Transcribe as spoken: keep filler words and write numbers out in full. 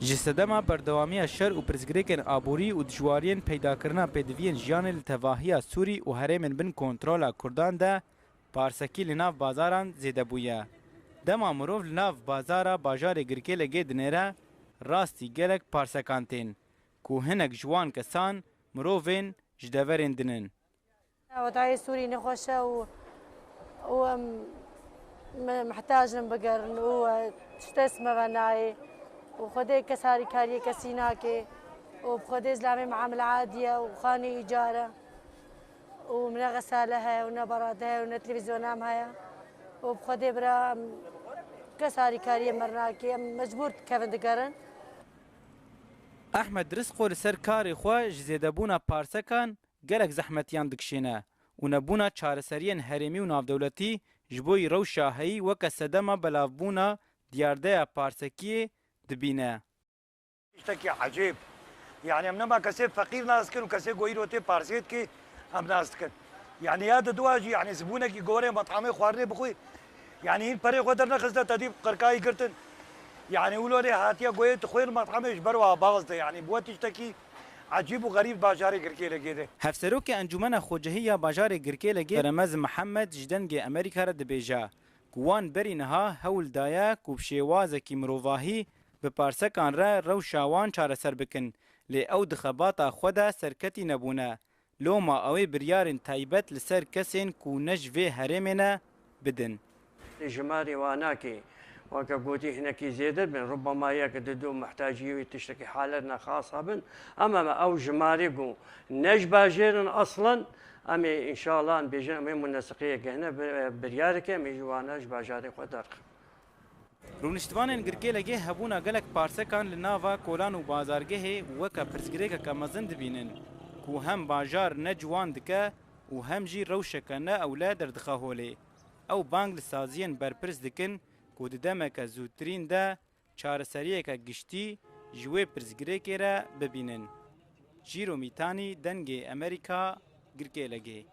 Ji sedema berdewamiya şer û pirsgirêkên aborî û dijwariyên peydakirina pêdiviyên jiyanê li tevahiya Sûrî û herêmên bin kontrola Kurdan de parsekî li nav bazaran zêde bûye. Dema mirov li nav bazara bajarê Girkêlegê dinêre, rastî gelek parsekan tên, ku hinek ji wan kesan mirovên ji deverên din in. Wetayê Sûrî nexweş e û, û em me-, mehtac in bigerin û, e, tiştê me ve nayê û Xwedê kes harîkariyê kesî nake û bi Xwedê zilamê miamele adî ye û xanê îcar e û ne xesale heye û ne berate heye û ne televîzyona em heye û bi Xwedê bira em kes harîkariyê me nake, em mecbûr dikevin digerin. Ehmed Rizqo li ser karê xwe ji zêdebûna parsekan gelek zehmetiyan dikişêne û nebûna çareseriyên herêmî û navdewletî ji bo yî rewşa heyî weke sedema belavbûna diyardeya parsekiyê dibîne. Tiştekî ecêb. Yani em nema kesê feqîr nas dikin û kesê ku îro tê parsê dikê em nas dikin. Yani ya di dua jî yani zibûnekî gorê methamê xwarinê bixwî. Yani hîn perê xwe dernexiste te dî qirkayî girtin. Yani wilo lê hatiye goyê tu xwên methamê ji ber wa baz de. Yani bûye tiştekî ecîb û xerîb bajarê Girkêlegê de. Hevserokê Encûmena Xwecihî ya bajarê Girkêlegê Remez Mihemed ji Dengê Amerîka re dibêje ku wan berî niha hewl daye ku bi şêwazekî mirovahî bi parsekan re rewşa wan çareser bikin, lê ew di xebata xwe de serketî nebûne. Loma ew ê biryarên taybet li ser kesên ku ne ji vê herêmê ne bidin. Jimarê wan nake, weke gotî hinekî zêde bin, rubema yek di du muhtacî wî tiştekî haletna xasa bin, ama me ew jimarê ku ne ji bajêr in aslan, em ê înşallah em bêjin em ê muneseqiyeke hene bi-, biryareke em ê ji wana ji bajarê xwe derxin. Rûniştvanên Girkêlegê hebûna gelek parsekan li nava kolan û bazargehê weke pirsgirêkeke mezin dibînin ku hem bajar ne ciwan dike û hem jî rewşeke ne ewle derdixe holê. Ew bang li saziyên berpirs dikin ku di demeke zûtirîn de çareseriyeke giştî ji wê pirsgirêkê re bibînin. Jîro Mîtanî, Dengê Amerîka, Girkêlegê.